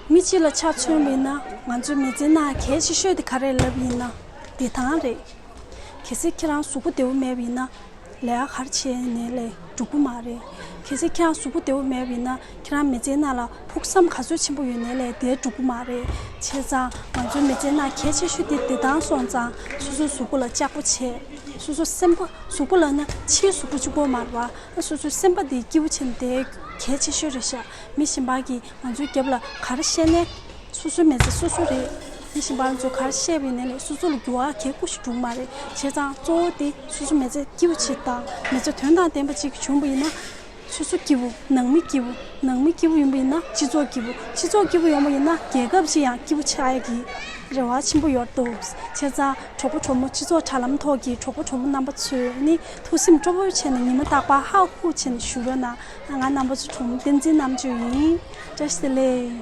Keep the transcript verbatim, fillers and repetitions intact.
མི་གཅིག་ལ་ཆ་མཚོན་པ་ཡིན་ན་ང་ཚོའི་མི་ཚེ་ནང་གལ་ཆེ་ཤོས་དེ་ག་རེ་ལབ་ཡིན་ན་བདེ་ཐང་རེད། གལ་སྲིད་ཁྱེད་རང་གཟུགས་པོ་བདེ་པོ་མེད་པ་ཡིན་ན་ལས་ཀ་ག་རེ་བྱས་ནས་ལས་འགྲུབ་ཀྱི་མ་རེད། གལ་སྲིད་ཁྱེད་རང་གཟུགས་པོ་བདེ་པོ་མེད་པ་ཡིན་ན་ཁྱེད་རང་མི་ཚེ་ནང་ལ་ཕུགས་བསམ་ག་ཚོད་ཆེན་པོ་ཡོད་ནའི་ལས་དེ་འགྲུབ་ཀྱི་མ་རེད། བྱས་ཙང་ང་ཚོའི་མི་ཚེ་ནང་གལ་ཆེ་ཤོས་དེ་བདེ་ཐང་སོང་ཙང་སོ་སོའི་གཟུགས་པོ་ལ་ལྕགས་པོ་བྱས། སོ་སོ་སེམས་པ་གཟུགས་པོ་ལབ་ན་ཕྱིའི་གཟུགས་པོ་གཅིག་པོ་མ་རེད་བ། སོ་སོའི་སེམས་པ་དེ་སྐྱིད་པོ་བྱས་ན་དེ་གལ་ཆེ་ཤོས་རེད་ཤག་མི་གཞན་པ་གིས་ང་ཚོའི་རྒྱབ་ལ་ག་རེ་བཤད་ནའི་སོ་སོའི་མི་ཚེ་སོ་སོ་རེད། མི་གཞན་པ་ཚོས་ག་རེ་བཤད་པ་ཡིན་ནའི་ལས་སོ་སོ་ལ་འགྱུར་བ་གལ་ཁ་ཤས་འགྲོ་གི་མ་རེད། བྱས་ཙང་གཙོ་བོ་དེ་སོ་སོའི་མི་ཚེ་སྐྱིད་པོ་ཅིག་དང་མི་ཚེ་དོན་དང་ལྡན་པ་ཅིག་བྱུང་བ་ཡིན་ན་སོ་སོ་སྐྱིད་པོ། ནང་མི་སྐྱིད་པོ། ནང་མི་སྐྱིད་པོ་ཡིན་པ་ཡིན་ན་སྤྱི་ཚོགས་སྐྱིད་པོ། སྤྱི་ཚོགས་སྐྱིད་པོ་ཡོང་བ་ཡིན་ན་རྒྱལ་ཁབ་ཅིག་ཡང་སྐྱིད་པོ་ཆགས་ཡ་གི་རེ་བ་ཆེན་པོ་ཡོད་འདུག་བྱས་ཙང་གྲོགས་པོ་གྲོགས་མོ་སྤྱི་ཚོགས་དྲ་ལམ་ཐོག་གི་གྲོགས་པོ་གྲོགས་མོ་རྣམ་པ་ཚོས་ནི་ཐུགས་སེམས་སྤྲོ་པོ་བྱས་ནས་ཉི་མ་རྟག་པར་ཧ་ཧུ་བྱས་ནས་བཞུགས་རོགས་གནང་། ང་རྣམ་པ་ཚོའི་གྲོགས་མོ་བསྟན་འཛིན་རྣམ་དཔྱོད་ཡིན། བཀྲ་ཤིས་བདེ་ལེགས།